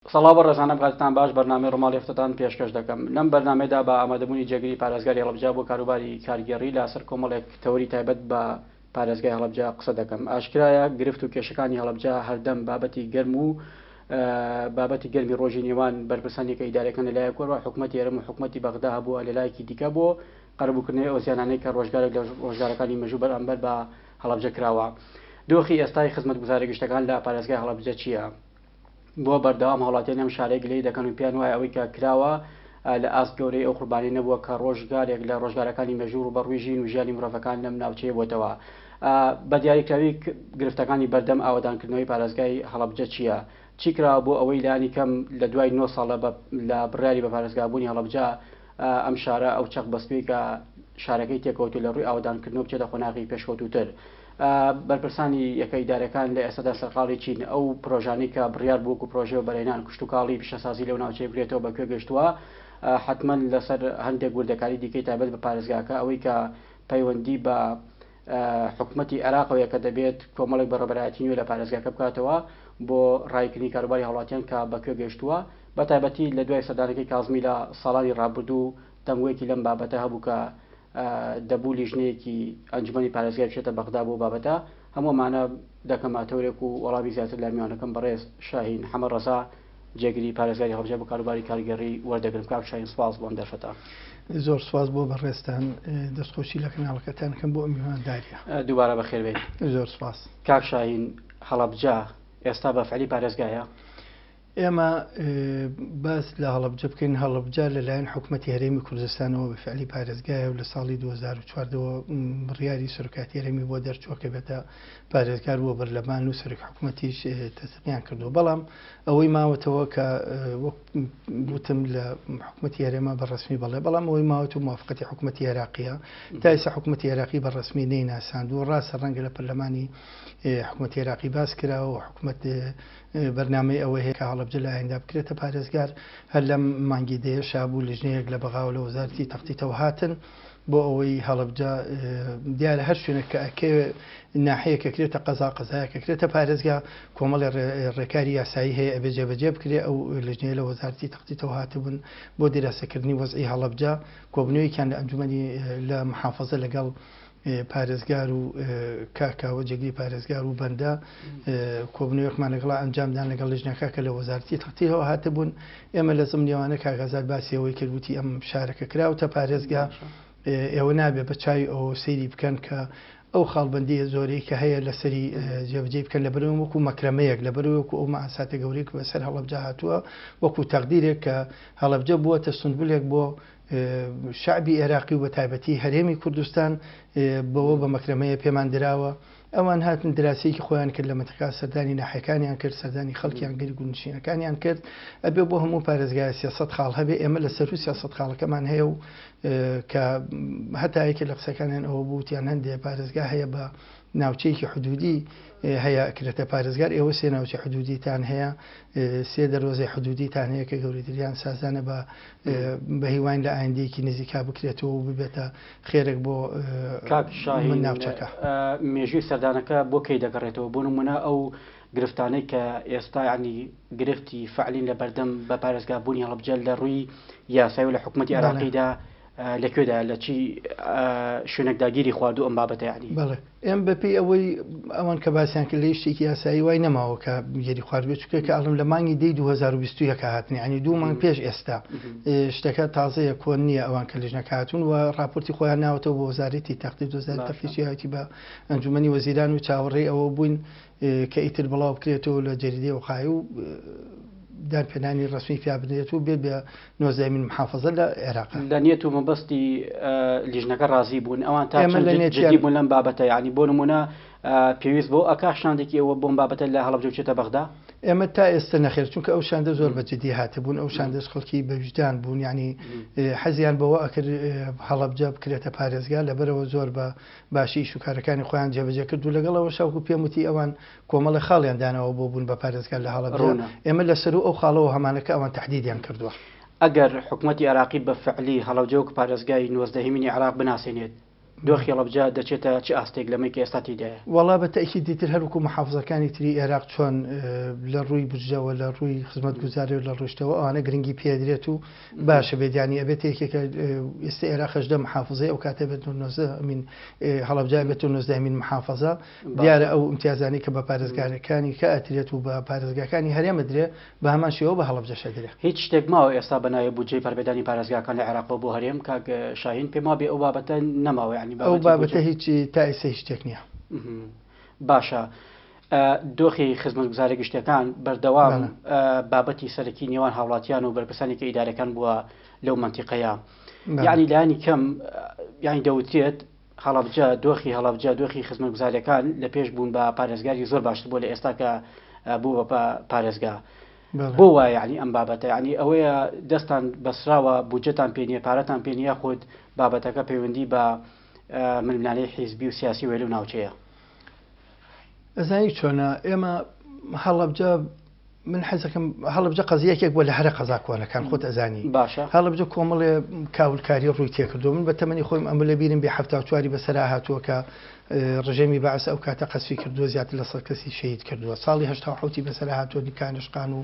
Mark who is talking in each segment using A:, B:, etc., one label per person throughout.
A: سڵاو بەڕێزانم کاتتان باش بەرنامەی ڕووماڵی هەفتەتان پێشکەش دەکەم لەم بەرنامەیەدا بە ئامادەبوونی جێگری پارێزگاری هەڵەبجە بۆ کاروباری کارگێڕی لەسەر کۆمەڵێک تەوەری تایبەت بە پارێزگای هەڵەبجە قسە دەکەم ئاشکرایە گرفت و کێشەکانی هەڵەبجە هەردەم بابەتی گەرم و بابەتی گەرمی ڕۆژی نێوان بەرپرسانی کە ئیدارەکان لەلایەک وەروە حکومەتی هەرێم و حکومەتی بەغدا هەبووە لەلایەکی دیکە بۆ قەرەبووکردنەوەی ئەو زیانانەی کە ڕۆژگارێک لە ڕۆژگارەکانی مێژوو بەرامبەر بە هەڵەبجە کراوە. دۆخی ئێستای خزمەتگوزارە گشتەکان لە پارێزگای هەڵەبجە چییە؟ بۆ بەردەوام هاوڵاتیانی ئەم شارەی گلەیی دەکەن و پێیان وایە ئەوەی کە کراوە لە ئاست گەورەی ئەو قوربانیە نەبووە کە ڕۆژگارێک لە ڕۆژگارەکانی مێژوو ڕووبەڕووی ژین و ژیانی مرۆڤەکان لەم ناوچەیە بۆتەوە. بە دیاریکراوی گرفتەکانی بەردەم ئاوەدانکردنەوەی پارێزگای هەڵەبجە چییە؟ چی کراوە بۆ ئەوەی لانی کەم لە دوای نۆ ساڵ لە بڕیاری بە پارێزگابوونی هەڵەبجە ئەم شارە ئەو چەق بەستووی کە شارەکەی تێکەوتوو لە ڕووی ئاوەدانکردنەوە بچێتە قۆناغی پێشکەوتووتر؟ بەرپرسانی یەکە ئیدارەکان لە ئێستادا سەرقاڵی چین؟ ئەو پرۆژانەی کە بڕیار بوو وەکو پرۆژەی وەبەرهێنان، کشتوکاڵی، پیشەسازی لەو ناوچەیە بکرێتەوە بە کوێ گەیشتووە؟ حەتمەن لەسەر هەندێک وردەکاری دیکەی تایبەت بە پارێزگاکە ئەوەی کە پەیوەندی بە حکومەتی عێراقەوەیە کە دەبێت کۆمەڵێک بەڕێوەبەرایەتی نوێ لە پارێزگاکە بکاتەوە بۆ ڕایکردنی کاروباری هاوڵاتیان کە بە کوێ گەیشتووە بە تایبەتی لە دوای سەردانەکەی کازمی لە ساڵانی ڕابردوو دەنگۆیەکی لەم بابەتە هەبوو کە دەبوو لیژنەیەکی ئەنجومەنی پارێزگای بچێتە بەغدا بۆ بابەتە هەموو ئەمانە دەکەمە تەورێک و وەڵامی زیاتر لە میوانەکەم بەڕێز شاهین حەمە ڕەزا جێگری پارێزگاری هەڵەبجە بۆ کاروباری کارگێڕی وەردەگرم کاک شاهین سوپاس بۆ ئەم دەرفەتە.
B: زۆر سوپاس بۆ بەڕێزتان دەستخۆشی لە کەناڵەکەتان کەم بۆ ئەم میوانداریە.
A: دووبارە بەخێر بێیت.
B: زۆر سوپاس.
A: کاک شاهین هەڵەبجە ئێستا بە فعلی پارێزگایە؟
B: ئێمە باس لە هەڵەبجە بکەین، هەڵەبجە لەلایەن حکومەتی هەرێمی کوردستانەوە بە فعلی پارێزگایە و لە ساڵی 2014 ەوە بڕیاری سەرۆکایەتی هەرێمی بۆ دەرچووە کە بێتە پارێزگار بۆ بەرلەمان و سەرۆک حکومەتیش تەسدیقیان کردووە. بەڵام ئەوەی ماوەتەوە کە وەک وتم لە حکومەتی هەرێمە بە ڕەسمی بەڵێ، بەڵام ئەوەی ماوەتەوە موافقەتی حکومەتی عێراقیە. تا ئێستا حکومەتی عێراقی بە ڕەسمی نەیناساندووە. ڕاستە ڕەنگە لە پەرلەمانی حکومەتی عێراقی باس کراوە و حکومەت بەرنامەی ئەوەی هەیە کە هەڵەبجە لە ئایندە بکرێتە پارێزگار، هەر لەم مانگی دەیەشا بوو لیژنەیەک لە بەغاوە لە وەزارەتی تەختیتەوە هاتن بۆ ئەوەی هەڵەبجە دیارە هەر شوێنێک کە ئەکەوێ ناحیەک ئەکرێتە قەزا، قەزایەک ئەکرێتە پارێزگا، کۆمەڵێ ڕێکاری یاسایی هەیە ئەبێ جێبەجێ بکرێ، ئەو لیژنەیە لە وەزارەتی تەختیتەوە هاتبوون بۆ دیراسەکردنی وەزعی هەڵەبجە، کۆبوونەوەیەکیان لە ئەنجومەنی لە محافەزە لەگەڵ پارێزگار و کاک کاوە جێگری پارێزگار و بەندە کۆبنەوەیەکمان لەگەڵا ئەنجامدان لەگەڵ لیژنەکە کە لە وەزارەتی تەختیرەوە هاتبوون ئێمە لە زمنیەوانە کاک ئازاد باسی ئەوەی کرد وتی ئەم شارەکە کراوتە پارێزگا ئێوە نابێ بە چاوی ئەوە سەیری بکەن کە ئەو خاڵبەندیە زۆرەی کە هەیە لەسەری جێبەجێی بکەن لەبەرەوە وەکو مەکرەمەیەک لەبەرەوە وەکو ئەو مەئاساتە گەورەی کە بەسەر هەڵەبجە هاتووە وەکو تەقدیرێک کە هەڵەبجە بووەتە سونبولێک بۆ شەعبی ئێراقی و بەتایبەتی هەرێمی کوردستان بەوە بە مەکرەمەیە پێمان دراوە. ئەوان هاتن دراسەیەکی خۆیان کرد لە مەنتیقە، سەردانی ناحیەکانیان کرد، سەردانی خەڵکیان کرد، گوندنشینەکانیان کرد. ئەبێ بۆ هەموو پارێزگایە 300 خاڵ هەبێ، ئێمە لە سەروو 300 خاڵەکەمان هەیە و کە هەتا یەکێ لە قسەکانیان ئەوە بوو وتیان هەندێ پارێزگا هەیە بە ناوچەیەکی حدودی هەیە ئەکرێتە پارێزگار، ئێوە سێ ناوچەی حدودیتان هەیە، سێ دەروازەی حدودیتان هەیە کە گەورەتریان سازانە بە بە هیواین لە ئایندەیەکی نزیکا بکرێتەوە و ببێتە خێرێک بۆ
A: کاک شاهین
B: ناوچەکە.
A: مێژووی سەردانەکە بۆ کەی دەگەڕێتەوە؟ بۆ نموونە ئەو گرفتانەی کە ئێستا یانی گرفتی فەعلین لە بەردەم بە پارێزگا بوونی هەڵەبجە لە ڕووی یاسایی و لە حکومەتی عێراقیدا لە کوێدایە لە چی شوێنێکدا گیری خواردوو ئەم بابەتە یانی؟
B: بەڵێ ئێم بەپێی ئەوەی ئەوان کە باسیان کرد لە هیچ شتێکی یاسایی وای نەماوە کە گیری خواردبێت چونکە کە ئەڵێم لە مانگی دەی 2021 هاتنی یانی دوو مانگ پێش ئێستا شتەکە تازەیە کۆن نییە ئەوان کە لیژنەکە هاتوون و ڕاپۆرتی خۆیان ناوەتەوە بۆ وەزارەتی تەختیت وەزارەتی تەختیت هاوتی بە ئەنجومەنی وەزیران و چاوەڕێی ئەوە بووین کە ئیتر بڵاو بکرێتەوە لە جەریدەی وقایع و دانپێدانانی ڕەسمی پیا بنرێت و بێت بە نۆزدەیەمین محافەزە لە عێراق.
A: لە نیەت و مەبەستی لیژنەکە ڕازی بوون؟ ئەوان تا چەند جدی بوون لەم بابەتە؟ یانی بۆ نموونە پێویست بەوە ئەکا شاندێکی ئێوە بۆم بابەتە لە هەڵەبجە بچێتە بەغدا؟
B: ئێمە تا ئێستە نەخێر، چونکە ئەو شاندە زۆر بە جدی هاتبوون، ئەو شاندەش خەڵکی بە ویژدان بوون، یانی حەزیان بەوە ئەکرد هەڵەبجە بکرێتە پارێزگا، لەبەرئەوە زۆر بە باشی ئیش و کارەکانی خۆیان جێبەجێ کرد و لەگەڵ ئەوەشا وەکو پێم وتی ئەوان کۆمەڵێ خاڵیان داناوە بۆ بوون بە پارێزگار لە هەڵەبجە،
A: ڕوونە.
B: ئێمە لە سەروو ئەو خاڵەوە هەمانە کە ئەوان تەحدیدیان کردووە.
A: ئەگەر حکومەتی عێراقی بە فعلی هەڵەبجە وەک پارێزگای نۆزدەهەمینی عێراق بناسێنێت، دۆخی هەڵەبجە دەچێتە چ ئاستێک لەمەی کە ئێستا تێیدایە؟
B: وەڵا بە تەئکیدی تر هەر وەکو محافزەکانی تری ئێراق چۆن لە ڕووی بودجەوە لە ڕووی خزمەتگوزاری و لە ڕووی شتەوە ئەوانە گرنگی پێدرێت و باشە بێت یانی ئەبێتە یەکێکە ئێستا ئێراق 18 محافزەی ئەو کاتە بێت 19 مین هەڵەبجە بێت 19 مین محافزە دیارە ئەو ئیمتیازانەی کە بە پارێزگارەکانی کە ئەترێت و بە پارێزگاکانی هەرێم ئەدرێ بە هەمان شێوە بە هەڵەبجەش ئەدرێ.
A: هیچ شتێک ماوە ئێستا بە ناوی بودجەی پەرەپێدانی پارێزگاکان لە عێراقەوە بۆ هەرێم کاک شاهین؟ پێم وابێ ئەو بابەتە نەماوە یانی
B: ئەو بابەتی بابەتە بودجە. هیچ تا ئێستا هیچ شتێک نییە.
A: باشە دۆخی خزمەتگوزارە گشتیەکان بەردەوام
B: بەڵێ.
A: بابەتی سەرەکی نێوان هاوڵاتیان و بەرپرسانی کە ئیدارەکان بووە لەو مەنتیقەیە.
B: بەڵێ.
A: یانی لایەنی کەم یانی دەوترێت هەڵەبجە، دۆخی هەڵەبجە، دۆخی خزمەتگوزارییەکان لە پێش بوون بە پارێزگاری زۆر باشتر بووە لە ئێستا کە بوو بە پارێزگا. بۆ وایە یعنی ئەم بابەتە یعنی ئەوەیە دەستان بەسراوە بودجەتان پێ نییە پارەتان پێ نییە یاخود بابەتەکە پەیوەندی بە ململانێی حیزبی و سیاسی وێ لەو ناوچەیە؟
B: ئەزانی چۆنە ئێمە هەڵەبجە من حەزەکەم هەڵەبجە قەزیەکێک بووە لە هەرە قەزا کۆنەکان خۆت ئەزانی
A: باشە
B: هەڵەبجە کۆمەڵێ کاولکاری ڕووی تێکردو من بە تەمەنی خۆیم ئەمە لە بیرم بێ 74ی بەسەرا هاتووە کە ڕژێمی بەعس ئەو کاتە قەسفی کردووە زیاتر لە 100 کەسی شەهید کردووە ساڵی 87ی بەسەرا هاتووە نیکانشقان و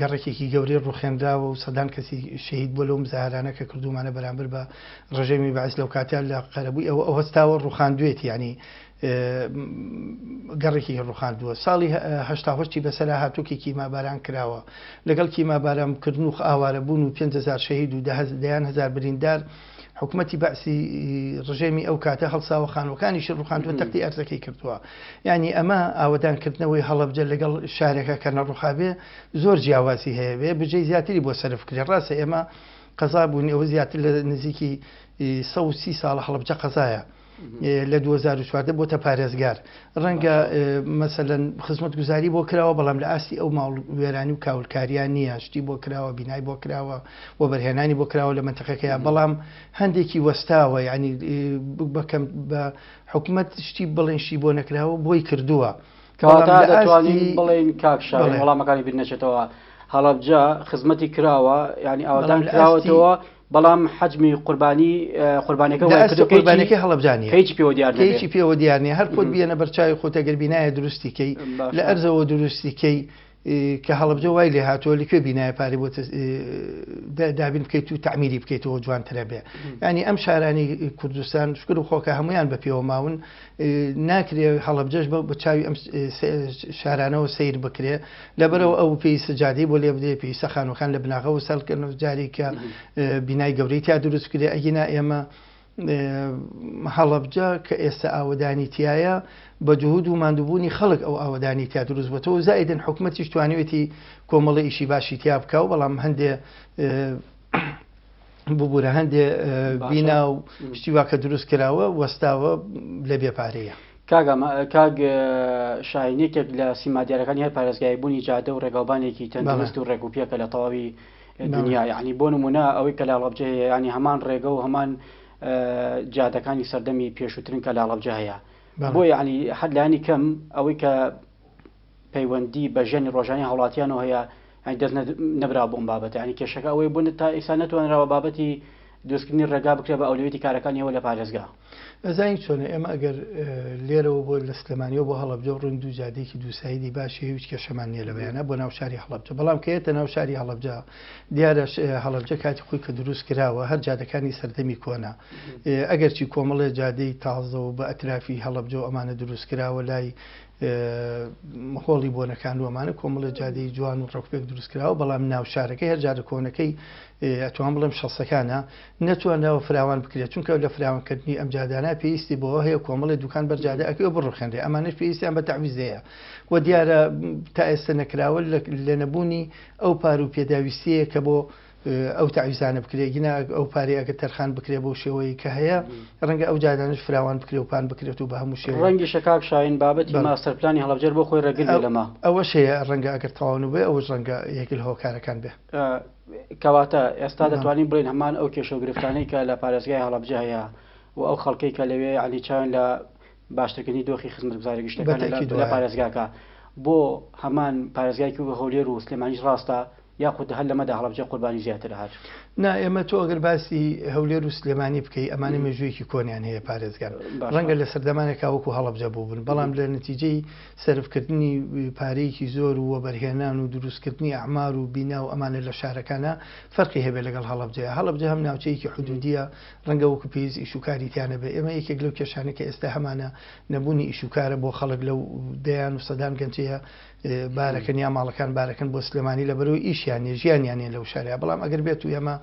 B: گەڕێکێکی گەورەی ڕوخێنراوە و سەدان کەسی شەهید بووە لەو مزاهرانە کە کردوومانە بەرامبەر بە ڕژێمی بەعس لەو کاتە لە قەرەبووی ئەوە ئەو هەستاوە ڕوخاندوێتی یعنی گەڕێکی ڕوخاندووە. ساڵی 88 ی بەسەرا هاتوو کە کیماباران کراوە. لەگەڵ کیماباران کردن و ئاوارەبوون و 5000 شەهید و دەیان هەزار بریندار، حکومەتی بەعسی ڕژێمی ئەو کاتە هەڵساوە خانووەکانیشی ڕوخاندووە تەختی ئەرزەکەی کردووە. یانی ئەمە ئاوەدانکردنەوەی هەڵەبجە لەگەڵ شارێکە کە نەڕوخابێ زۆر جیاوازی هەیە بێ بجەی زیاتری بۆ سەرف کرێ. ڕاستە ئێمە قەزا بووین ئەوە زیاتر لە نزیکی 130 ساڵە هەڵەبجە قەزایە. لە 2014 بۆتە پارێزگار ڕەنگە مەسەلەن خزمەتگوزاری بۆ کراوە بەڵام لە ئاستی ئەو ماڵ وێرانی و کاولکاریان نییە شتی بۆ کراوە بینای بۆ کراوە وەبەرهێنانی بۆ کراوە لە مەنتەقەکەیە بەڵام هەندێکی وەستاوە یعنی بەکەم بە حکومەت شتی بڵێن شتی بۆ نەکراوە بۆی کردووە
A: کەواتە دەتوانین بڵێین کاک شاهین وەڵامەکانی بیر نەچێتەوە هەڵەبجە خزمەتی کراوە یعنی ئاوادان کراوەتەوە بەڵام حەجمی قوربانی قوربانیەکە وای کردوە کە
B: قوربانیەکەی هەڵەبجە نیە
A: کە هیچی پێوە دیار
B: نەبێ کە هیچی پێوە دیار نیە هەر خۆت بیەنە بەرچاوی خۆت ئەگەر بینایە دروستی کەی لە ئەرزەوە دروستی کەی کە هەڵەبجە وای لێ هاتووە لە کوێ بینایە پارەی بۆ دابین بکەیت و تەعمیری بکەیتەوە جوانترە بێ ینی ئەم شارانی کوردستان شکر و خۆکە هەمویان بە پێوە ماون ناکرێ هەڵەبجەش بە چاوی ئەم شارانەوە سەیر بکرێ، لەبەرئەوە ئەو پێویستە جادەی بۆ لێ بدرێ، پێویستە خانووەکان لە بناغەوە سەرکەن و جارێک کە بینای گەورەی تیا دروست بکرێ، ئەگینا ئێمە هەڵەبجە کە ئێستا ئاوەدانی تیایە بە جهود و ماندووبوونی خەڵک ئەو ئاوەدانی تیا دروست بۆتەوە، زائیدەن حکومەتیش توانیوێتی کۆمەڵی ئیشی باشی تیا بکا و بەڵام هەندێ ببورە هەندێ بینا و شتی وا کە دروست کراوە وەستاوە لە بێ پارەیە.
A: کاک کاک شاهین یەکێک لە سیما دیارەکانی هەر پارێزگای بوونی جادە و ڕێگاوبانێکی تەندروست و ڕێک و پێکە لە تەواوی دنیا یعنی بۆ نمونە ئەوەی کە لە هەڵەبجە هەیە یعنی هەمان ڕێگە و هەمان جادەکانی سەردەمی پێشووترن کە لە هەڵەبجە هەیە بۆ یعنی هەر لایەنی کەم ئەوەی کە پەیوەندی بە ژیانی ڕۆژانەی هاوڵاتیانەوە هەیە یانی دەست نەبراوە بۆ ئەم بابەتە یانی کێشەکە ئەوەیە بۆ تا ئێستا نەتوانراوە بابەتی دروستکردنی ڕێگا بکرێت بە ئەولەویەتی کارەکانی ئێوە لە پارێزگا.
B: ئەزانی چۆنە ئێمە ئەگەر لێرەوە بۆ لە سلێمانیەوە بۆ هەڵەبجە بڕۆین دوو جادەیەکی دوو سایدی باشی هەیە هیچ کێشەمان نییە لەوەیانە بۆ ناو شاری هەڵەبجە بەڵام کە یەتە ناو شاری هەڵەبجە دیارە هەڵەبجە کاتی خۆی کە دروست کراوە هەر جادەکانی سەردەمی کۆنە ئەگەرچی کۆمەڵێ جادەی تازە و بە ئەترافی هەڵەبجە و ئەمانە دروست کراوە لای هۆڵی بۆنەکان و ئەمانە کۆمەڵێ جادەی جوان و ڕێکوپێک دروست کراوە بەڵام ناو شارەکەی هەر جادە کۆنەکەی ئەتوان بڵێم شەستەکانە نەتوانراوە فراوان بکرێت چونکە لە فراوانکردنی ئەم جادانە پێویستی بەوە هەیە کۆمەڵێ دوکان بەر جادە ئەکەوێ بڕوخێنرێ ئەمانەش پێویستیان بە تەعویز هەیە و دیارە تا ئێستا نەکراوە لە نەبوونی ئەو پار و پێداویستیەیە کە بۆ ئەو تەعویزانە بکرێ گینا ئەو پارەی ئەگەر تەرخان بکرێ بەو شێوەیەی کە هەیە ڕەنگە ئەو جادانەش فراوان بکرێ و پان بکرێت و بە هەموو شێوەیەک.
A: ڕەنگیشە کاک شاهین بابەتی ماستەر پلانی هەڵەبجەر بۆ خۆی ڕێگر بێ لەمە.
B: ئەوەش هەیە ڕەنگە ئەگەر تەواو نەبێ ئەوەش ڕەنگە یەک لە هۆکارەکان بێ.
A: کەواتە ئێستا دەتوانین بڵێین هەمان ئەو کێشە و گرفتانەی کە لە پارێزگای هەڵەبجە هەیە و ئەو خەڵکەی کە لەوێ یانی چاویان لە باشترکردنی دۆخی خزمەتگوزاری گشتیەکانە لە پارێزگاکە بۆ هەمان پارێزگایەکی وەک هەولێر و سلێمانیش ڕاستە؟ یاخود هەر لەمەدا هەڵەبجە قوربانی زیاترە هەر؟
B: نا ئێمە تۆ ئەگەر باسی هەولێر و سلێمانی بکەی ئەمانە مێژوویەکی کۆنیان هەیە پارێزگان ڕەنگە لە سەردەمانێکا وەکو هەڵەبجە بووبن بەڵام لە نەتیجەی سەرفکردنی پارەیەکی زۆر و وەبەرهێنان و دروستکردنی ئەعمار و بینا و ئەمانە لە شارەکانا فەرقی هەبێ لەگەڵ هەڵەبجەیا. هەڵەبجە هەم ناوچەیەکی حدودیە ڕەنگە وەکو پێویست ئیش و کاری تیا نەبێ. ئێمە یەکێک لەو کێشانەی کە ئێستا هەمانە نەبوونی ئیش و کارە بۆ خەڵک لەو دەیان و سەدان گەنجەیە بارەکەن یا ماڵەکان بارەکەن بۆ سلێمانی لەبەرئەوەی ئیشیان نیە ژیانیان نیە لەو شارەیا. بەڵام ئەگەر بێت و ئێمە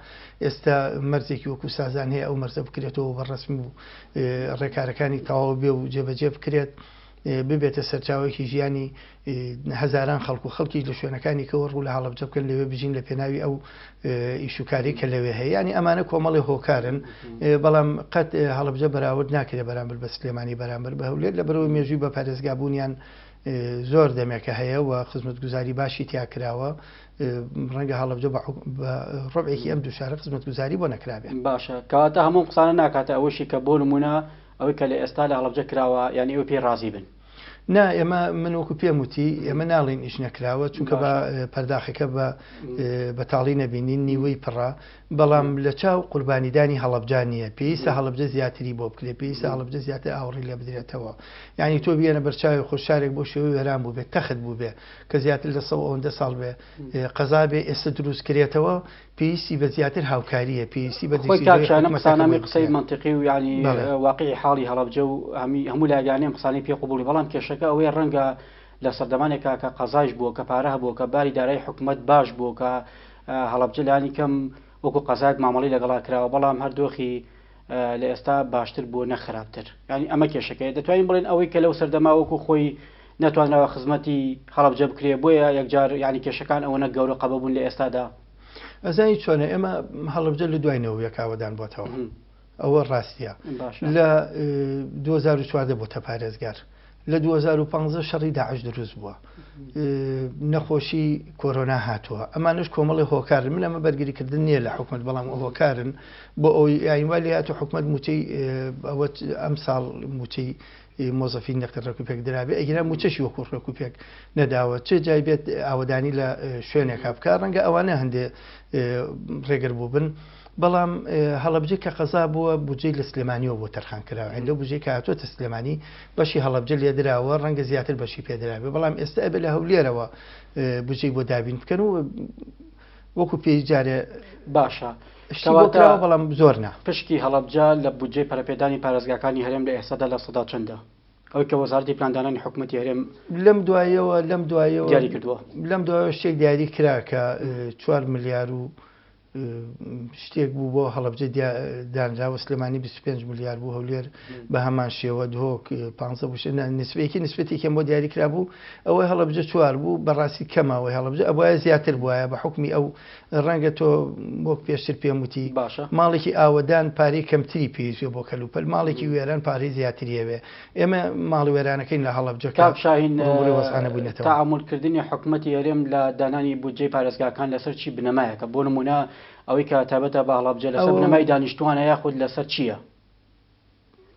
B: ئێستا مەرزێکی وەکو سازان هەیە ئەو مەرزە بکرێتەوە بە ڕەسمی و ڕێکارەکانی تەواو بێ و جێبەجێ بکرێت ببێتە سەرچاوەیەکی ژیانی هەزاران خەڵک و خەڵکیش لە شوێنەکانی کەوە ڕوو لە هەڵەبجە بکەن لەوێ بژین لە پێناوی ئەو ئیش و کارەی کە لەوێ هەیە یانی ئەمانە کۆمەڵی هۆکارن بەڵام قەت هەڵەبجە بەراورد ناکرێت بەرامبەر بە سلێمانی بەرامبەر بە هەولێر لە بەرەوەی مێژووی بە پارێزگابوونیان زۆر دەمێکە هەیە و خزمەتگوزاری باشی تیا کراوە ڕەنگە هەڵەبجە بە ڕبعێکی ئەم دوو شارە خزمەتگوزاری بۆ نەکرابێت.
A: باشە کەواتە هەموو قسانە ناکاتە ئەوەشی کە بۆ نمونە ئەوەی کە لە ئێستا لە هەڵەبجە کراوە یانی ئێوە پێی ڕازی بن؟
B: نا ئێمە من وەکو پێم وتی ئێمە ناڵێین ئیش نەکراوە چونکە بە پەرداخەکە بە بەتاڵی نەبینین نیوەی پڕە بەڵام لە چاو قوربانیدانی هەڵەبجە نییە پێویستە هەڵەبجە زیاتری بۆ بکرێت پێویستە هەڵەبجە زیاتر ئاوڕی لێ بدرێتەوە یعنی تۆ بیێنە بەرچاوی خۆ شارێک بۆ شێوەی وێران بوو بێت تەخت بوو بێ کە زیاتر لە سەد ئەوەندە ساڵ بێ قەزا بێ ئێستا دروست کرێتەوە پێویستی بە زیاتر هاوکارییە، پێویستی بە
A: خۆی کاک
B: دزینەوەی
A: شاهین ئەم
B: حکومەتەکە
A: قسانە
B: بۆی
A: هەمی قسەی
B: بکرێ.
A: مەنتیقی و یانی
B: بەڵێ.
A: واقیعی حاڵی هەڵەبجە و هەمی هەموو لایەکانی ئەم قسانەی پێ قبوڵی بەڵام کێشەکە ئەوەیە ڕەنگە لە سەردەمانێکا کە قەزایش بووە کە پارە هەبووە کە باری دارایی حکومەت باش بووە کە هەڵەبجە لانی کەم وەکو قەزایەک مامەڵەی لەگەڵا کراوە بەڵام هەر دۆخی لە ئێستا باشتر بووە نەک خراپتر یانی ئەمە کێشەکەیە دەتوانین بڵێن ئەوەی کە لەو سەردەما وەکو خۆی نەتوانراوە خزمەتی هەڵەبجە بکرێ بۆیە یەکجار یانی کێشەکان ئەوەنە گەورە قەبە بوون لە ئێستادا.
B: ئەزانی چۆنە ئێمە هەڵەبجە لە دوای 91 ئاوەدان بۆتەوە ئەوە ڕاستیە لە 2014 بۆتە پارێزگار لە 2015 شەڕی داعش دروست بووە نەخۆشی کۆرۆنا هاتووە ئەمانش کۆمەڵی هۆکارن من ئەمە بەرگریکردن نییە لە حکومت بەڵام هۆکارن بۆ ئەوەی یاینوا لێ هاتوو حکومت موچەی ئەوە ئەم ساڵ موچەی مۆزەفین نەختە ڕێکوپێک درابێ ئەگینا موچەشی وەکو ڕێکوپێک نەداوە چ جای بێت ئاوەدانی لە شوێنێکا بکا ڕەنگە ئەوانە هەندێ ڕێگر بووبن بەڵام هەڵەبجە کە قەزا بووە بودجەی لە سلێمانیەوە بۆ تەرخان کراوە یانی لەو بودجەی کە هاتووەتە سلێمانی بەشی هەڵەبجە لێدراوە ڕەنگە زیاتر بەشی پێدرابێ بەڵام ئێستا ئەبێ لە هەولێرەوە بودجەی بۆ دابین بکەن و وەکو پێویست جارێ
A: باشە
B: شتی بۆ کراوە بەڵام زۆر نا.
A: پشکی هەڵەبجە لە بودجەی پەرەپێدانی پارێزگاکانی هەرێم لە ئێستادا لە سەدا چەندە؟ ئەوەی کە وەزارەتی پلاندانانی حکومەتی هەرێم
B: لەم دوایەوە لەم دوایەوە
A: دیاری کردووە.
B: لەم دوایەوە شتێک دیاری کرا کە چوار ملیار و شتێک بوو بۆ هەڵەبجە دانراوە سلێمانی 25 ملیار بوو هەولێر بە هەمان شێوە دهۆک 15 بوو نسبەیەکی نسبەتێکیان بۆ دیاری کرابوو ئەوەی هەڵەبجە چوار بوو بەڕاستی کەمە ئەوەی هەڵەبجە ئەبوایە زیاتر بوایە بە حوکمی ئەو ڕەنگە تۆ وەک پێشتر پێم وتی
A: باشە.
B: ماڵێکی ئاوەدان پارەی کەمتری پێویستە بۆ کەلوپەل ماڵێکی وێران پارەی زیاتری ئەوێ ئێمە ماڵ وێرانەکەین لە هەڵەبجە کە
A: کاک شاهین
B: ڕووبەڕووی وەزعانە بووینەتەوە.
A: تەعامول کردنی حکومەتی هەرێم لە دانانی بودجەی پارێزگاکان لەسەر چی بنەمایەکە؟ بۆ نموونە ئەوەی کە تایبەتە بە هەڵەبجە لەسەر
B: ئەوە
A: بنەمای دانیشتووانە یاخود لەسەر چییە؟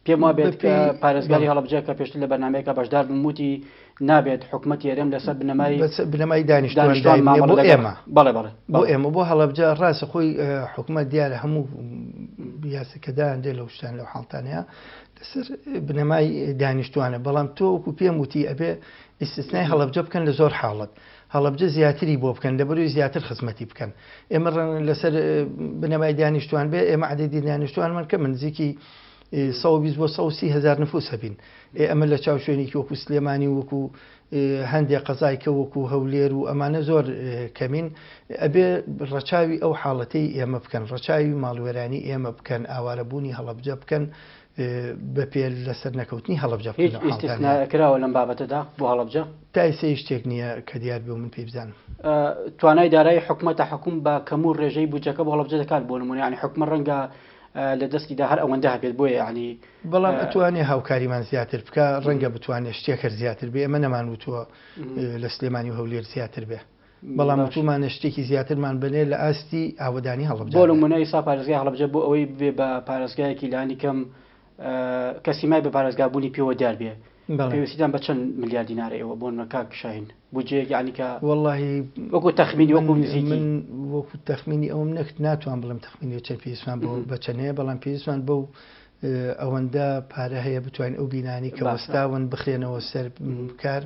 A: پێم وابێت کە
B: بەپێی
A: پارێزگاری
B: بەڵێ.
A: هەڵەبجە کە پێشتر لە بەرنامەیەکا بەشدار بووم وتی نابێت حکومەتی هەرێم لەسەر بنەمای
B: بەس بنەمای دانیشتوان
A: دانیشتوان
B: دایبنێ
A: مامەڵە
B: بۆ
A: لەگەڵ
B: ئێمە
A: بەڵێ بەڵێ
B: بۆ
A: بەڵێ.
B: ئێمە بۆ هەڵەبجە ڕاستە خۆی حکومەت دیارە هەموو یاسا کە دانرێ لەو شتان لەو حاڵتانەیە لەسەر بنەمای دانیشتوانە بەڵام تۆ وەکو پێم وتی ئەبێ ئیستسنای هەڵەبجە بکەن لە زۆر حاڵەت هەڵەبجە زیاتری بۆ بکەن لەبەروی زیاتر خزمەتی بکەن ئێمە لەسەر بنەمای دانیشتوان بێ ئێمە عەدەدی دانیشتوانمان کەمن نزیکی 120 بۆ 130 هەزار نفوس هەبین ئێ ئەمە لە چاو شوێنێکی وەکو سلێمانی و وەکو هەندێ قەزای کە وەکو هەولێر و ئەمانە زۆر کەمین ئەبێ ڕەچاوی ئەو حاڵەتەی ئێمە بکەن ڕەچاوی ماڵوێرانی ئێمە بکەن ئاوارەبوونی هەڵەبجە بکەن بە پێ لەسەر نەکەوتنی هەڵەبجە بکەن
A: هیچ
B: لەو حاڵەتانەیا.
A: ئیستیسنایەک کراوە لەم بابەتەدا بۆ هەڵەبجە؟
B: تا ئێستا هیچ شتێک نییە کە دیار بێ و من پێی بزانم.
A: توانای دارایی حکومەتە حکوم بە کەموو ڕێژەی بودجەکە بۆ هەڵەبجە دەکات بۆ نموونە یانی حکومەت ڕەنگە لە دەستیدا هەر ئەوەندە هەبێت بۆیە یانی
B: بەڵام ئەتوانێ هاوکاریمان زیاتر بکا ڕەنگە بتوانێ شتێک هەر زیاتر بێ ئێمە نەمان وتووە لە سلێمانی و هەولێر زیاتر بێ بەڵام وتومانە شتێکی زیاترمان بنێ لە ئاستی ئاوەدانی هەڵەبجە
A: بۆ نمونە ئیسا پارێزگای هەڵەبجە بۆ ئەوەی ببێ بە پارێزگایەکی لانی کەم کە سیمای بە پارێزگابوونی پێوە دیار بێ. پێویستیتان بە چەند ملیار دینارە ئێوە بۆ نمونە کاک شاهین بودجەیەک یانی کە
B: وەڵاهی
A: وەکو تەخمینی وەکو نزیکی
B: من وەکو تەخمینی ئەوم نەکرد ناتوان بڵێم تەخمینی چەند پێویستمان بۆ بە چەند هەیە بەڵام پێویستمان بەو ئەوەندە پارە هەیە بتوانین ئەو بینانەی کە وەستاون بخرێنەوە سەر کار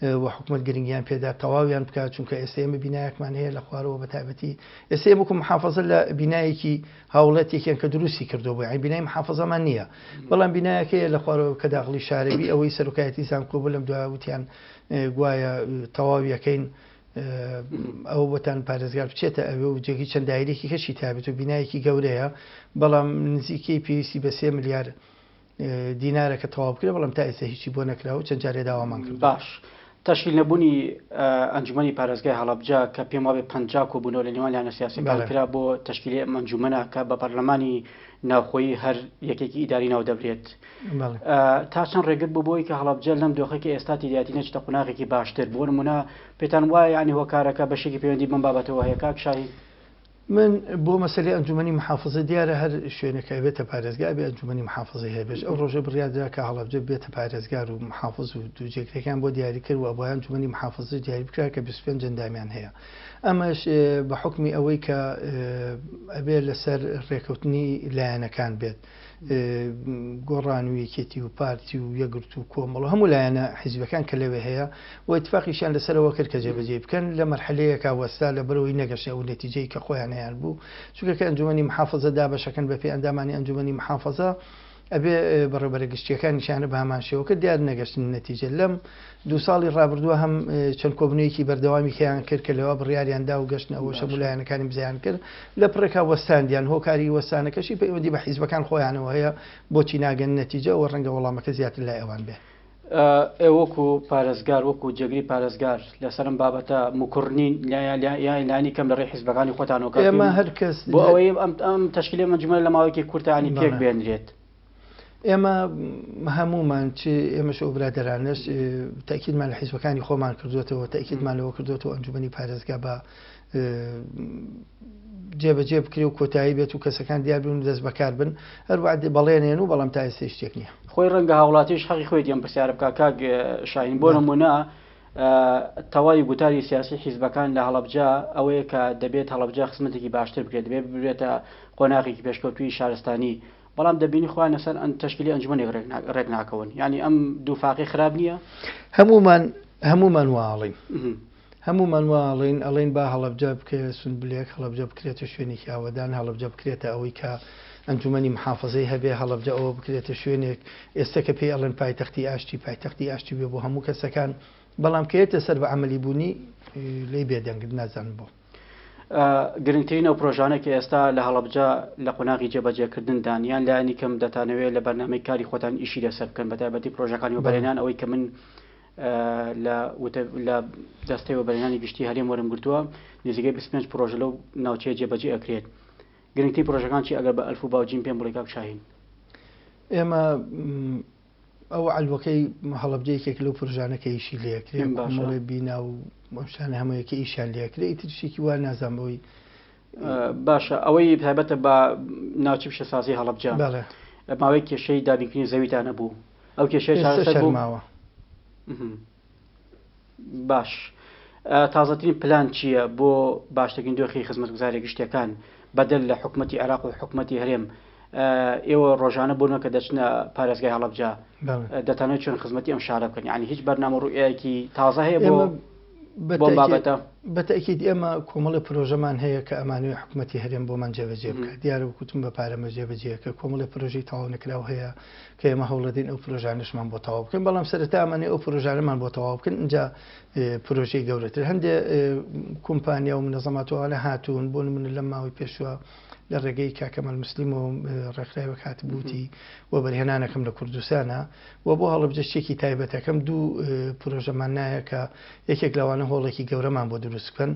B: و حکومەت گرنگیان پێدا تەواویان بکات چونکە ئێستا ئێمە بینایەکمان هەیە لە خوارەوە بە تایبەتی ئێستا ئێمە وەکو محافظە لە بینایەکی هاوڵاتیەکیان کە دروستی کردو بۆ یانی بینای محافظەمان نییە بەڵام بینایەکەیە لە خوارەوە کە داخڵی شارەوی ئەوەی سەرۆکایەتی زانکۆ بوو لەم دوایە وتیان گوایە تەواویەکەین ئەوە بۆتان پارێزگار بچێتە ئەوێ و جێگەی چەند دایرێکی کەشی تابێت و بینایەکی گەورەیە بەڵام نزیکەی پێویستی بە سێ ملیار دینارە کە تەواو بکرێت بەڵام تا ئێستا هیچی بۆ نەکراوە و چەند جارێ داوامان کردووە.
A: باش تەشکیل نەبوونی ئەنجومەنی پارێزگای هەڵەبجە کە پێم وابێ 50 کۆبوونەوە لە نێوان لایەنە سیاسیەکان کرا بۆ تەشکیلی ئەم ئەنجومەنە کە بە پەرلەمانی ناوخۆیی هەر یەکێکی ئیداری ناو دەبرێت تا چەند ڕێگر بوو بۆی کە هەڵەبجە لەم دۆخەی کە ئێستا تیدایەتی نەچێتە قوناغێکی باشتر بۆ نمونە پێتان وایە یانی هۆکارەکە بەشێکی پەیوەندی بەم بابەتەوە هەیە کاک شاهین؟
B: من بۆ مەسەلەی ئەنجومەنی محافزە دیارە هەر شوێنێک کە ئەبێتە پارێزگا ئەبێ ئەنجومەنی محافزەی هەبێت ئەو ڕۆژە بڕیار درا کە هەڵەبجە ببێتە پارێزگار و محافز و دوو جێگرەکەیان بۆ دیاری کرد و ئەبوایە ئەنجومەنی محافزەش دیاری بکرا کە 25 ئەندامیان هەیە ئەمەش بە حوکمی ئەوەی کە ئەبێ لەسەر ڕێکەوتنی لایەنەکان بێت گۆڕان و یەکێتی و پارتی و یەکگرتوو و کۆمەڵ و هەموو لایەنە حیزبیەکان کە لەوێ هەیە و ئیتفاقیشیان لەسەرەوە کرد کە جێبەجێی بکەن لە مەرحەلەیەکا وەستا لەبەرئەوەی نەگەشتە ئەو نەتیجەی کە خۆیان هەیان بوو چونکە کە ئەنجومەنی محافەزە دابەشەکەن بەپێی ئەندامانی ئەنجومەنی محافەزە ئەبێ بەڕێوبەرە گشتیەکانیشیان بە هەمان شێوە کرد دیار نەگەشتن نەتیجە لەم دوو ساڵی ڕابردووە هەم چەند کۆبنەوەیەکی بەردەوامی کەیان کرد کە لەوە بڕیاریان دا و گەشتنە ئەوەش هەموو لایەنەکانی بزەیان کرد لە پڕێکا وەستاندیان هۆکاری وەستانەکەشی پەیوەندی بە حیزبەکان خۆیانەوە هەیە بۆچی ناگەن نەتیجە ئەوە ڕەنگە وەڵامەکە زیاتر لای ئەوان بێ.
A: ئێوە وەکو پارێزگار وەکو جێگری پارێزگار لەسەر ئەم بابەتە مکوڕ نین یان لانی کەم لە ڕێی حیزبەکانی خۆتانەوە کار
B: ئێمە هەر کەس
A: بۆ ئەوەی ئەم تەشکیلی ئەم ئەنجومەنە لە ماوەیەکی کورتا یانی پێک بێنرێت؟
B: ئێمە هەموومان چ ئێمەش ئەو برادەرانەش تەئکیدمان لە حیزبەکانی خۆمان کردوێتەوە تەئکیدمان لەوە کردوێتەوە ئەنجومەنی پارێزگا بە جێبەجێ بکرێ و کۆتایی بێت و کەسەکان دیار بن و دەست بەکار بن هەروەعد بەڵێنێن و بەڵام تا ئێستا شتێک نییە.
A: خۆی ڕەنگە هاوڵاتیش حەقی خۆیەتی ئەم پرسیارە بکا کاک شاهین بۆ نمونە تەواوی گوتاری سیاسی حیزبەکان لە هەڵەبجە ئەوەیە کە دەبێت هەڵەبجە خزمەتێکی باشتر بکرێت دەبێت ببێتە قۆناغێکی پێشکەوتووی شارستانی بەڵام دەبینی خۆیان لەسەر ئەن تەشکیلی ئەنجومەنێک ڕێک ناکەون یانی ئەم دووفاقی خراپ نییە؟
B: هەموومان هەموومان وا ئەڵێین هەموومان وا ئەڵێین ئەڵێین با هەڵەبجە بکرێت سونبلێک هەڵەبجە بکرێتە شوێنێکی ئاوەدان هەڵەبجە بکرێتە ئەوەی کە ئەنجومەنی محافەزەی هەبێ هەڵەبجە ئەوە بکرێتە شوێنێک ئێستا کە پێی ئەڵێن پایتەختی ئاشتی پایتەختی ئاشتی بێ بۆ هەموو کەسەکان بەڵام کە یەتە سەر بە عەمەلی بوونی لێی بێدەنگن نازانم بۆ.
A: گرنگترین ئەو پرۆژانە کە ئێستا لە هەڵەبجە لە قۆناغی جێبەجێکردندان یان لایەنی کەم دەتانەوێت لە بەرنامەی کاری خۆتان ئیشی لەسەر بکەن بەتایبەتی پرۆژەکانی وەبەرهێنان ئەوەی کە من لە لە دەستەی وەبەرهێنانی گشتی هەرێم وەرم گرتووە نزیکەی 25 پرۆژە لەو ناوچەیە جێبەجێ ئەکرێت گرنگترین پرۆژەکان چی ئەگەر بە ئەلف و با و جیم پێم بڵێ کاک شاهین؟
B: ئێمە ئەو عەلوەکەی هەڵەبجە یەکێک لەو پرۆژانە کە ئیشی لێکرێ کۆمەڵێ بینا و ئەم شتانە هەموویە کە ئیشیان لێکرێ ئیتر شتێکی وا نازانم بەوەی
A: باشە ئەوەی تایبەتە بە ناوچە پیشەسازی هەڵەبجە
B: بەڵێ
A: ماوەی کێشەی دابینکردنی زەویتان هەبوو ئەو کێشەیە چارەسەر بوو؟
B: ماوە.
A: باش تازەترین پلان چییە بۆ باشترین دۆخی خزمەتگوزاریە گشتیەکان بەدەر لە حکومەتی عێراق و حکومەتی هەرێم ئێوە ڕۆژانە بۆ نمونە کە دەچنە پارێزگای هەڵەبجە دەتانەوێت چۆن خزمەتی ئەم شارە بکەن یعنی هیچ بەرنامە ڕوئیایەکی تازە هەیە بۆ بۆ بابەتە؟
B: بە تەئکید ئێمە کۆمەڵێ پرۆژەمان هەیە کە ئەمانەوێ حکومەتی هەرێم بۆمان جێبەجێ بکات دیارە وەک وتم بە پارە مەجێبەجێ کە کۆمەڵێ پرۆژەی تەواو نەکراو هەیە کە ئێمە هەوڵەدەین ئەو پرۆژانەشمان بۆ تەواو بکەین بەڵام سەرەتا ئەمانەوێ ئەو پرۆژانەمان بۆ تەواو بکەن ئینجا پرۆژەی گەورەتر هەندێ کۆمپانیا و منەزەمات و ئەوانە هاتوون بۆ نمونە لەم ماوەی پێشووە لە ڕێگەی کاک کەمال موسلیمەوە ڕێکخراوێک هاتبووتی وەبەرهێنانەکەم لە کوردستانە و بۆ هەڵەبجە شتێکی تایبەتەکەم دوو پرۆژەمان نایە کە یەکێک لەوانە هۆڵێکی گەورەمان بۆ دروست بکەن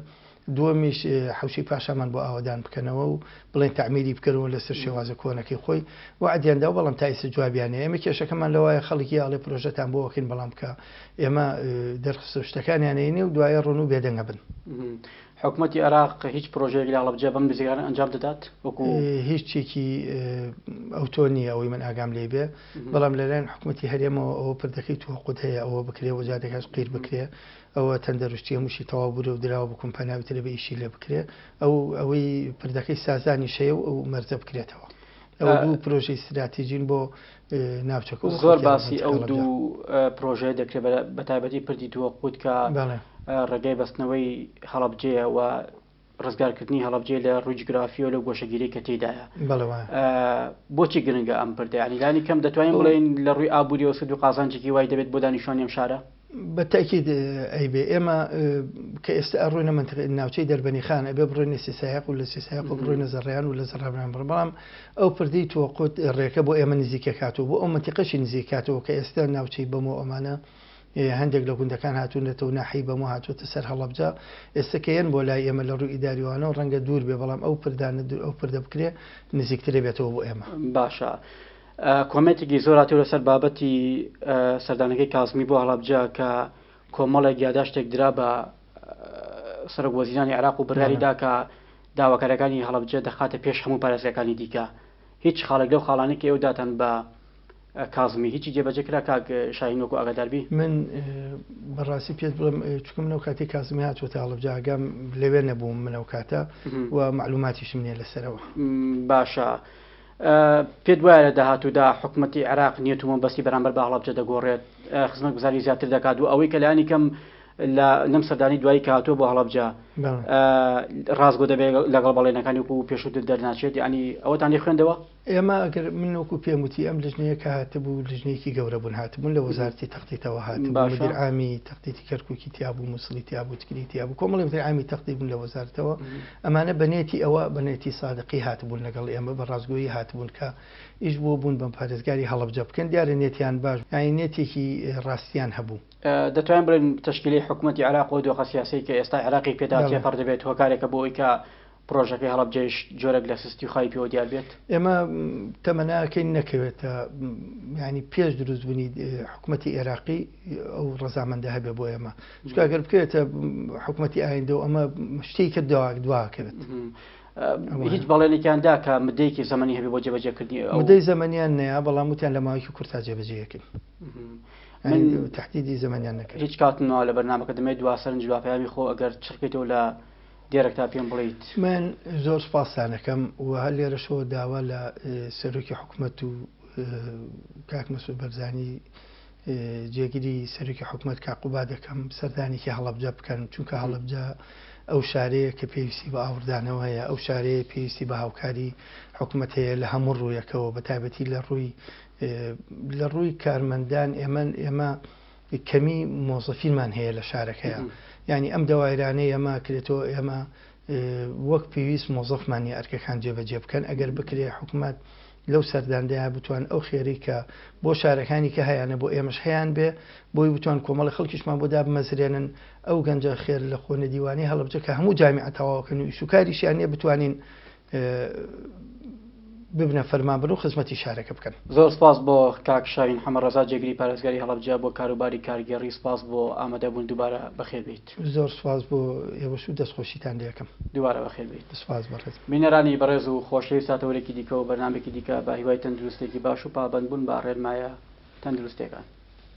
B: دووەمیش حەوشەی پاشامان بۆ ئاوەدان بکەنەوە و بڵێن تەعمیری بکەرەوە لەسەر شێوازە کۆنەکەی خۆی وەعدیان داوە بەڵام تا ئیستا جوابیان نەیە ئێمە کێشەکەمان لەوایە خەڵک یا ئەڵێ پرۆژەتان بۆ ئەکەین بەڵام کە ئێمە دەرخستە شتەکانیان ئەینێ و دوایە ڕۆن و بێدەنگ ئەبن.
A: حکومەتی عێراق هیچ پرۆژەیەک لە هەڵەبجە بەم نزیکانە ئەنجام دەدات وەکو؟
B: هیچ شتێکی ئەوتۆ نییە ئەوەی من ئاگام لێی بێ، بەڵام لەلایەن حکومەتی هەرێمەوە ئەوە پردەکەی توقد هەیە ئەوە بکرێ و جادەکەش قیر بکرێ، ئەوە تەندەروستی هەمووشی تەواو بوورە و دراوە بە کۆمپانیاوی ترە بێ ئیشی لێ بکرێ، ئەو ئەوەی پردەکەی سازانیش هەیە و ئەو مەرجە بکرێتەوە. ئەوە دوو پرۆژەی ستراتیجین بۆ ناوچەکە و
A: زۆر باسی ئەو دوو پرۆژەیە دەکرێت بە تایبەتی پردی توەقوت کە ڕێگای بەستنەوەی هەڵەبجەیە و ڕزگارکردنی هەڵەبجەیە لە ڕووی جوگرافیەوە لەو گۆشەگیری کە تێدایە. بۆچی گرنگە ئەم پردە؟ ینی لانی کەم دەتوانین بڵێین لە ڕووی ئابووریەوە سوود و قازانجێکی وای دەبێت بۆ دانیشتوانی ئەم شارە؟
B: بە تەئکید ئەیبێ. ئێمە کە ئێستا ئەڕۆینە مەنتیقە ناوچەی دەربەنیخان ئەبێ بڕۆینە سیسایەق و لە سیسایەق و بڕۆینە زەڕیان و لە زەڕیان بڕۆین بەڵام ئەو پردەی تۆقوت ڕێکە بۆ ئێمە نزیکە کاتەوە بۆ ئەو مەنتیقەشی نزیک کاتەوە کە ئێستا ناوچەی بەمۆ ئەمانە هەندێک لە گوندەکان هاتوونەتەوە ناحیەی بەمۆ هاتووەتە سەر هەڵەبجە ئێستا کە یەن بۆ لای ئێمە لە ڕووی ئیداریوانەوە ڕەنگە دوور بێ بەڵام ئەو پردانە ئەو پردە بکرێ نزیکترە بێتەوە بۆ ئێمە.
A: باشە کۆمێنتێکی زۆر هاتووە لەسەر بابەتی سەردانەکەی کازمی بۆ هەڵەبجە کە کۆمەڵێک یاداشتێک درا بە سەرۆک وەزیرانی عێراق و بڕیاری دا کە داواکاریەکانی هەڵەبجە دەخاتە پێش هەموو پارێزگاکانی دیکە. هیچ خاڵێک لەو خاڵانەی کە ئێوە داتان بە کازمی هیچی جێبەجێ کرا کاک شاهین وەکو ئاگادار بی؟
B: من بەڕاستی پێت بڵێم چونکە من ئەو کاتەی کازمی هاتووەتە هەڵەبجە ئاگام لەوێ نەبووم من ئەو کاتە و مەعلوماتیشم نییە لەسەرەوە.
A: باشە پێت وایە لە داهاتوودا حکومەتی عێراق نیەت و مەبەستی بەرامبەر بە هەڵەبجە دەگۆڕێت، خزمەتگوزاری زیاتر دەکات و ئەوەی کە لانی کەم لە لەم سەردانی دوایی کە هاتووە بۆ هەڵەبجە ڕاستگۆ دەبێت لەگەڵ بەڵێنەکانی وەکو پێشووتر دەرناچێت، یانی ئەوەتان لێ خوێندەوە؟
B: ئێمە ئەگەر من وەکو پێم وتی ئەم لجنەیە کە هاتبوو لجنەیەکی گەورە بوون هاتبوون لە وەزارەتی تەختیتەوە هاتبوو مدیر عامی تەختیتی کەرکوکی تیابوو موسڵی تیابوو تکری تیابوو کۆمەڵی مدیر عامی تەختیت بوون لە وەزارەتەوە ئەمانە بە نێتی ئەوە بە نێتی سادقی هاتبوون لەگەڵ ئێمە بە ڕاستگۆیی هاتبوون کە ئیش بۆ بوون بە پارێزگاری هەڵەبجە بکەن دیارە نێتیان باش یانی نێتێکی ڕاستیان هەبوو.
A: دەتوانین بڵێین تەشکیلەی حکومەتی عێراق و دۆخە سیاسیەی کە ئێستا عێراقی پێدا تێپەڕ دەبێت هۆکارێکە بۆ ئەوەی کە پڕۆژەکەی هەڵەبجەیش جۆرێک لە سستی و خاوی پێوە دیار بێت؟
B: ئێمە تەمەناکەین نەکەوێتە یانی پێش دروستبوونی حکومەتی عێراقی ئەو ڕەزامەندە هەبێ بۆ ئێمە چونکە ئەگەر بکەوێتە حکومەتی ئایندە و ئەمە شتێکی کە دواکەوێت.
A: هیچ بەڵێنێکیان دا کە مدەیەکی زەمەنی هەبێ بۆ جێبەجێکردنی ئەو؟
B: مدەی زەمەنیان نەیا بەڵام وتیان لە ماوەیەکی کورتا جێبەجێیەکەین.
A: من
B: تەحدیدی زەمەنیان نەکرد.
A: هیچ کاتم نەما لە بەرنامەکە دەمەوێت دوا سەرنج دوا پەیامی خۆ ئەگەر چڕکەیتەوە لە دێرەک تا پێم بڵێیت.
B: من زۆر سوپاستان ئەکەم و هەر لێرەشەوە داوا لە سەرۆکی حکومەت و کاک مەسعود بەرزانی جێگری سەرۆکی حکومەت کاک قوباد دەکەم سەردانێکی هەڵەبجە بکەن چونکە هەڵەبجە ئەو شارەیە کە پێویستی بە ئاوڕدانەوە هەیە ئەو شارەیە پێویستی بە هاوکاری حکومەت هەیە لە هەموو ڕوویەکەوە بە تایبەتی لە ڕووی لە ڕووی کارمەندان ئێمە ئێمە کەمی مۆزەفینمان هەیە لە شارەکەیە یعنی ئەم دەوایرانەی ئێمە کرێتەوە ئێمە وەک پێویست مۆزەفمان نیە ئەرکەکان جێبەجێ بکەن ئەگەر بکرێ حکومەت لەو سەرداندەیا بتوان ئەو خێرەی کە بۆ شارەکانی کە هەیانە بۆ ئێمەش هەیان بێ بۆی بتوان کۆمەڵی خەڵکیشمان بۆ دابمەزرێنن ئەو گەنجە خێر لە خۆ نەدیوانەی هەڵەبجە کە هەموو جامیعە تەواوەکەن و ئیشوکاریشیان نیە بتوانین ببنە فەرمانبەر و خزمەتی شارەکە بکەن.
A: زۆر سپاس بۆ کاک شاهین حەمە ڕەزا جێگری پارێزگاری هەڵەبجە بۆ کاروباری کارگێڕی سپاس بۆ ئامادەبوون دووبارە بەخێر بێیت.
B: زۆر سپاس بۆ ئێوەش و دەستخۆشیتان لێکەم.
A: دووبارە بەخێر بێیت.
B: سپاس بەڕێز.
A: بینەرانی بەڕێز و خۆشەویست تا تەوەرێکی دیکە و بەرنامەیەکی دیکە بە هیوای تەندروستێکی باش و پابەندبوون بە ڕێنمایە تەندروستیەکان.